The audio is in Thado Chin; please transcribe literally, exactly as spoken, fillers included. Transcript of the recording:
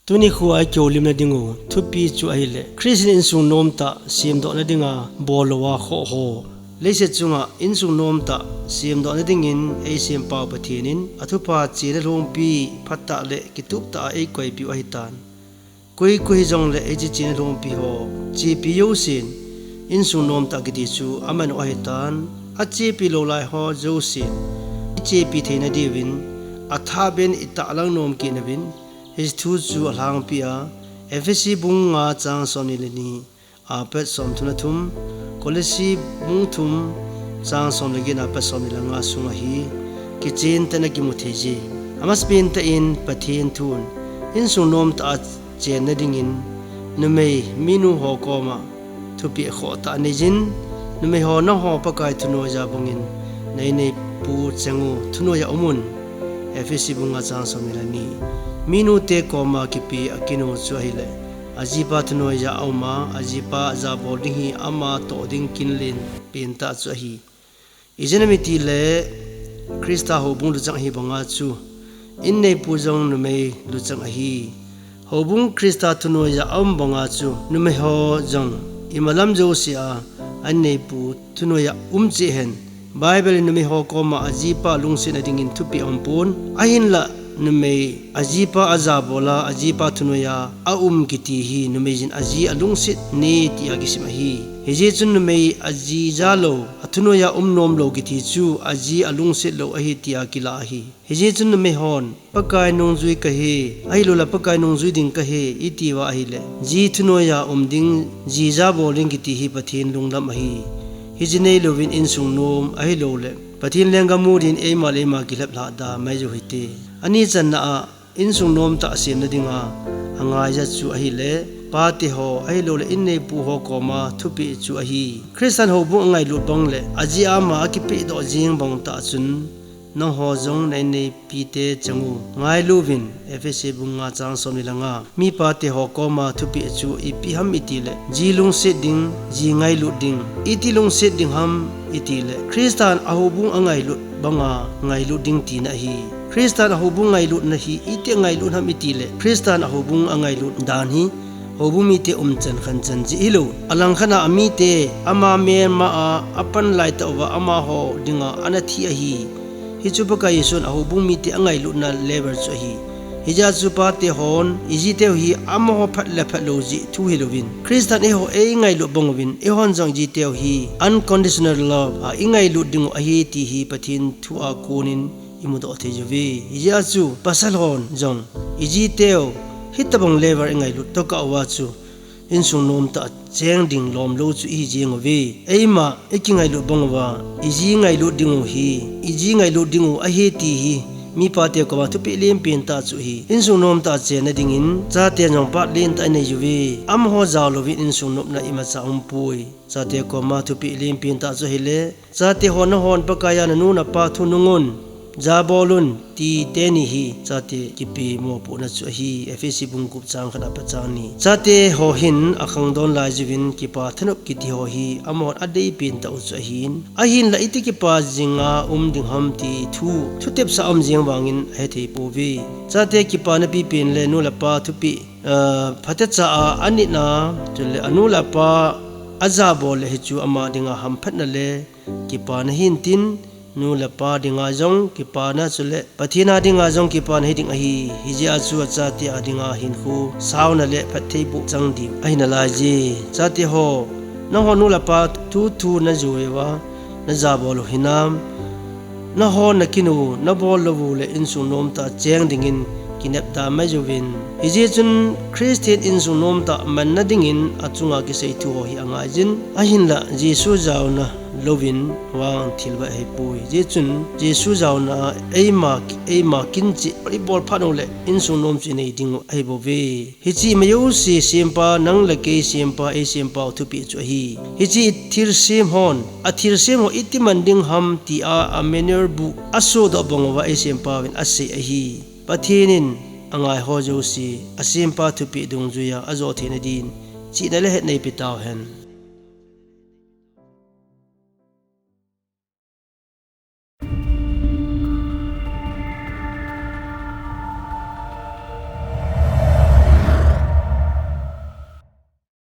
Tuni khoa ikihoulimna ding u thupi chu ahile, Christian insung nomtah semdohna dinga bol louva khoh ho. Leiset chunga insung nomtah semdohna dingin eisempau Pathen in athupha chena lhompi phatah le kituptah a eikoipiu ahitan. Koi koi hijongle hiche chena lhompi ho chepi jousen insung nomtah kiti chu aman u ahitan. Achepi lou lai ho jousen ichepi theina diuvin athahbeh in itahlang nom kit nauvin, hiche thu chu alhangpi a, Ephesi bung nga chang somni le ni apat somthum le thum, Kolose bung thum chang som le get apat somni le nga sunga hi kichen tah in akimu thei je. Amasapen tah in Pathen thun insung nomtah a chenna dingin numei minu ho koma thupeh khohtah neijin, numei ho nangho Pakai thunoiya bangin neineipu cheng u, thunoiya um un. Ephesi bung nga chang somni le ni. Minute koma kipe akin u chu ahile, ajipa thunoiya aum a, ajipa ajabol ding hi ama toh ding kinlen pentah chu ahi. Ijeh inem itile, Christa houbung luchang ahi banga chu, inneipu jong numei luchang ahi. Houbung Christa thunoiya aum banga chu, numei ho jong imalam jousea, ainneipu thunoiya um cheh hen. Bible in numei ho koma ajipa lungsetna dingin thupeh aumpon. Ahinla numei ajipa ajabol a, ajipa thunoiya aum kiti hi numeijin aji alungset ne tia kisim ahi. Hijeh chun numei aji jalou, athunoiya um nomlou kiti chu aji alungset lou ahi tia kilah ahi. Hijeh chun numei hon, Pakai nungjui kahi, ahiloule Pakai nungjui ding kahi, itiuva ahile, ji thunoiya um ding, ji jabol ding kiti hi Pathen lunglam ahi. Hiche neilouvin insung nom, ahiloule Pathen lenggam mu din eima le eima kilheplhah da maijou hite. Ani channa a, insung nomtah semna dinga angaija chu ahile, pate ho, ahiloule inneipu ho koma thupeh chu ahi. Christan houbung angailut bang le, ajeh a ama akipehdoh jeng bang tah chun, nangho jong nainneipute cheng u ngailuvin, Ephesi bung nga chang somni le nga. Mipate ho koma thupeh chu ipi ham itile, ji lungset ding, ji ngailut ding. Iti lungset ding ham itile, Christan ahoubung angailut banga ngailut ding tina ahi. Christan ahoubung ngailutna hi iti ngailut ham itile, Christan ahoubung angailut dan hi houbung mite umchan khanchan jeh hilou, alangkhat a amite ama melma a apan laitah uva amaho dinga ana thi ahi. Hichu Pakai Jesun ahoubung mite angailutna level chu ahi. Hijeh a chu pate hon ijiteu hi amaho phat le phat lou jeh thu hilouvin, Christan eiho eingailut bang uvin, eihon jong ijiteu hi unconditional love a ingailut dingu ahi ti hi Pathen thu a konin imudoh thei uve. Hijeh a chu pasal hon jong ijiteu hitobang level ingailut tokah uva chu insung nomtah cheng ding lomlou chu ihi jeng uve. Eima ikingailut bang uva, iji ngailut dingu hi, iji ngailut dingu ahi ti hi mipate koma thupeh lenpen tah chu ahi. Insung nomtah chenna dingin chaten jong part lentah inei uve. Amaho jaolouvin insung nopna imacha umpoi. Chate koma thupeh lenpen tah chu ahile, chate ho, nanghon Pakaiya nanu napa thu nungun, jabolun, ti teni hi chate kipe mopohna chu ahi. Ephesi bung gup chang khat apat chang ni. Chate ho hin akhangdon laiuvin kipa thanop kiti ho hi amahon adeipen tah u chu ahin, ahinla iti kipa jinga um ding ham ti thu thutepsa aum jeng vangin ahethei pouve. Chate kipana pipen le nu le pa thupeh, ah, phatecha a anitna, chule anu le apa ajabol le hichu ama dinga hamphatna le kipana hintin, nu le pa dinga jong kipana chule Pathen a dinga jong kipana hiding ahi. Hijeh a chu achate a dinga hinkho saona le phattheiboh chang diu ahi nalaije. Chate ho, nangho nu le pa thuthu najou uva, najabol u hinam, nahon nakin u, nabol lou u le insung nomtah cheng dingin kinepda maiuvin. Hijeh chun Christian insung nomtah manna dingin achunga kisei thu ho hi angaijin. Ahinla Jesu jaona louvin vang thil vai ahipoi. Hijeh chun Jesu jaona eima, eima kin cheh ibol phat uleh insung nom chu inei dingu ahibouve. Hiche ima jouse sempa, nang le kei sempa, eisempau thupeh chu ahi. Hiche thilsem hon, athilsem ho iti man ding ham tia amanual bu asodoh bang uva eisempauvin asei ahi. Pathen in angaiho jouse asempa thupeh dungjuiya ajo theina din chihna le hetna eipeh tauhen.